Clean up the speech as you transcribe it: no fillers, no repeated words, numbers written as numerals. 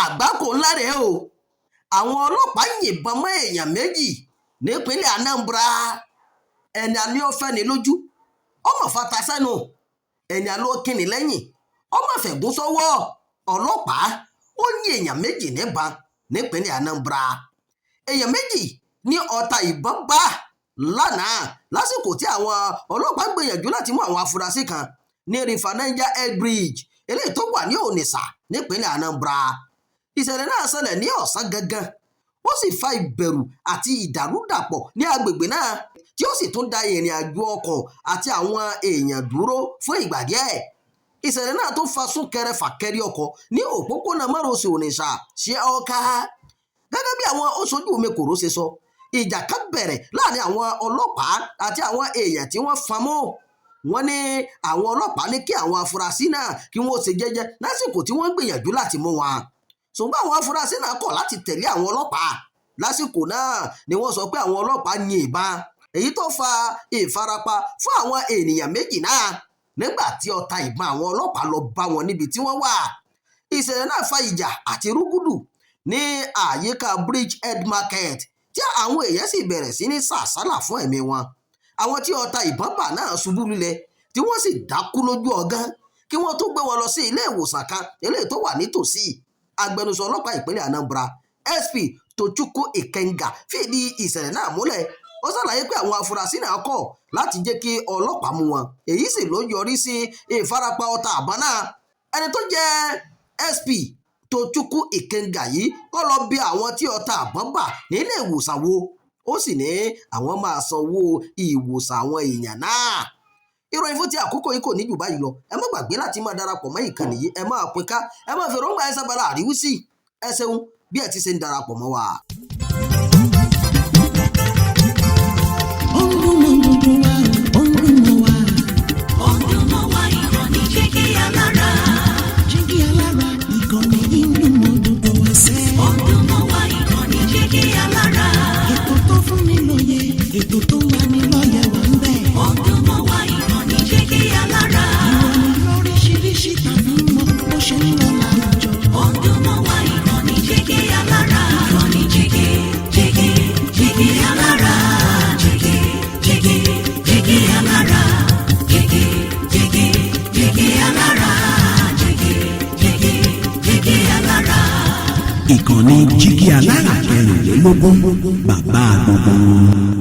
Àgbákò ńlá rèé o! Àwọn ọlọ́pàá yìnbọn mọ́ èèyàn 2 nípínlẹ̀ Anambra. Ẹni àní ó fẹ́ni lójú, ọmọ fata sẹ́nu. Ẹni àlọ́ kínní lẹ́yìn, ọmọ fẹ̀gún sọ́wọ́. Ọlọ́pàá ó yìn èèyàn 2 níbọn nípínlẹ̀ Anambra. Èèyàn 2 ní ọta ìbọn bá lánàá lásìkò tí àwọn ọlọ́pàá gbìyànjú láti mú àwọn afurasí kan ní River Niger Head Bridge, eléyìí tó wà ní Onitsha nípínlẹ̀ Anambra. Ìṣẹ̀lẹ̀ náà ṣẹlẹ̀ ní ọ̀sán gangan, ó sì fa ìbẹ̀rù àti ìdàrúdàpọ̀ ní agbègbè náà, tí ó sì tún da ìrìn àjò ọkọ̀ àti àwọn èèyàn dúró fún ìgbà díẹ̀. Ìṣẹ̀lẹ̀ náà tún fa súnkẹrẹ fàkẹrẹ ọkọ̀ ní òpópónà márosẹ̀ Onitsha sí Awka. Gẹ́gẹ́ bí àwọn oṣojú mi kòró ṣe sọ, ìjà kan bẹ̀rẹ̀ láàrin àwọn ọlọ́pàá àti àwọn èèyàn tí wọ́n fọn mọ́. Wọ́n ní àwọn ọlọ́pàá ní kí àwọn afurasí náà kí wọ́n ṣe jẹ́jẹ́ lásìkò tí wọ́n ń gbìyànjú láti mú wọn, ṣùgbọ́n àwọn afurasí náà kọ̀ láti tẹ̀lé àwọn ọlọ́pàá. Lásìkò náà ni wọ́n sọ pé àwọn ọlọ́pàá yin ìbọn, èyí tó fa ìfarapa fún àwọn ènìyàn 2 náà nígbà tí ọta ìbọn àwọn ọlọ́pàá lọ bá wọn níbi tí wọ́n wà. Ìṣẹ̀lẹ̀ náà fa ìjà àti rúgúdù ní àyíká Bridge Head Market, tí àwọn èèyàn sì bẹ̀rẹ̀ sí ní sàsálà fún ẹ̀mí wọn. Àwọn tí ọta ìbọn bà náà ṣubú lulẹ̀, tí wọ́n sì dákú lójú ọgán kí wọ́n tó gbé wọn lọ sí ilé ìwòsàn kan eléyìí tó wà nítòsí. Agbẹnusọ ọlọ́pàá ìpínlẹ̀ Anambra, SP Tochukwu Ikenga, fìdí ìṣẹ̀lẹ̀ náà múlẹ̀. Ó ṣàlàyé pé àwọn afurasí náà kọ̀ láti jẹ́ kí ọlọ́pàá mú wọn, èyí sì ló yọrí sí ìfarapa ọta àbọn náà. Ẹni tó jẹ́ SP Tochukwu Ikenga yìí kọ́ lọ bí àwọn tí ọta àbọn bà nílé ìwòsàn wo, ó sì ní àwọn máa sanwó ìwòsàn àwọn èèyàn náà. Ìròyìn fún ti àkókò yìí kò ní jù báyìí lọ. Ẹ má gbàgbé láti máa darapọ̀ mọ́ ìkànnì yìí, ẹ máa pín ká, ẹ máa fi èròǹgbà ẹ sábàlá àríwísí. Ẹ ṣeun bí ẹ ti ṣe ń darapọ̀ mọ́ wa. Ó ń dún mọ́ gbogbo wa, ó ń dún mọ́ wa. Ó ń dún mọ́ wa, ìkànnì Jígí Alára. Jígí Alára, ìkànnì yìí ń dún mọ́ gbogbo wa sẹ́. Ó ń dún mọ́ wa, ìkànnì Jígí Alára. Ètò tó fún ni lóye, ètò tó ń lani lọ́yẹ̀ wà ń bẹ̀. Ó ń dún mọ́ wa, ìkànnì Jígí Alára. Ìròyìn lóríṣiríṣi tàbí mọ́ bó ṣe ń lọ láwùjọ. Ó ń dún mọ́ wa, ìkànnì Jígí Alára. Ìkànnì Jígí, Jígí, Jígí Alára. Jígí, Jígí, Jígí Alára. Jígí, Jígí, Jígí Alára. Jígí, Jígí, Jígí Alára. Ìkànnì Jígí Alára 24, bàbá gbogbo wọn.